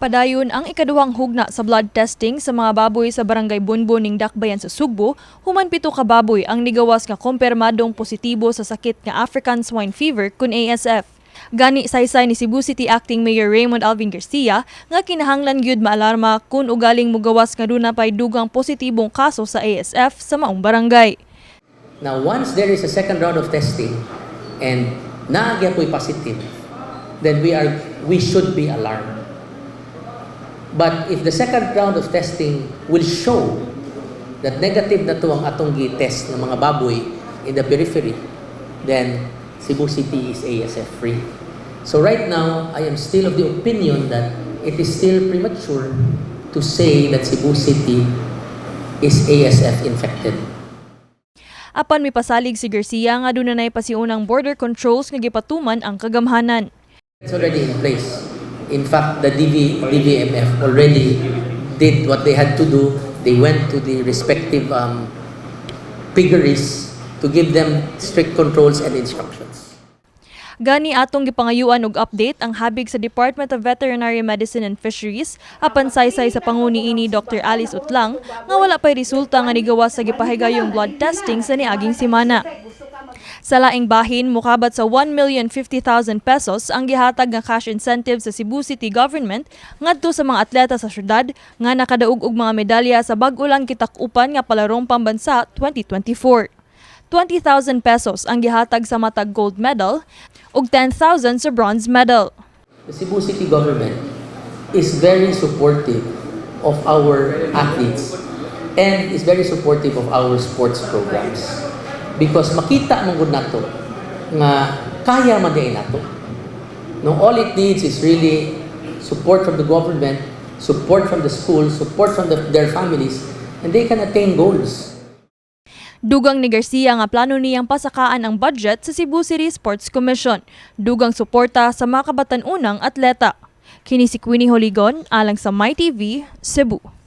Padayon ang ikaduhang hugna sa blood testing sa mga baboy sa Barangay Bonbon ning Dakbayan sa Sugbo, human 7 ka baboy ang nigawas nga kumpirmadong positibo sa sakit nga African Swine Fever kun ASF. Gani saysay ni Cebu City Acting Mayor Raymond Alvin Garcia nga kinahanglan gyud maalarma kun ugaling mugawas nga duna pay dugang positibong kaso sa ASF sa maong barangay. Now, once there is a second round of testing and naa gyapoy positive, then we should be alarmed. But if the second round of testing will show that negative na to ang atong gi-test ng mga baboy in the periphery, then Cebu City is ASF free. So right now, I am still of the opinion that it is still premature to say that Cebu City is ASF infected. Apan mipasalig si Garcia nga duna nay pasiunang border controls nga gipatuman ang kagamhanan. It's already in place. In fact, the DVMF already did what they had to do. They went to the respective piggeries to give them strict controls and instructions. Gani atong gipangayuan og update ang habig sa Department of Veterinary Medicine and Fisheries, apan saysay sa panguni ini Dr. Alice Utlang nga wala pay resulta nga nigawas sa gipahigayong blood testing sa niaging semana. Sa laing bahin, mukabat sa 1,050,000 pesos ang gihatag nga cash incentive sa Cebu City Government ngadto sa mga atleta sa syudad nga nakadaog og mga medalya sa bag-o lang gitak-upan nga Palarong Pambansa 2024. 20,000 pesos ang gihatag sa matag gold medal ug 10,000 sa bronze medal. The Cebu City Government is very supportive of our athletes and is very supportive of our sports programs. Because makita man gud nato nga kaya man diay nato. No, all it needs is really support from the government, support from the school, support from their families, and they can attain goals. Dugang ni Garcia nga plano niyang pasakaan ang budget sa Cebu City Sports Commission. Dugang suporta sa mga kabatan-unang atleta. Kini si Queenie Holigon alang sa MyTV, Cebu.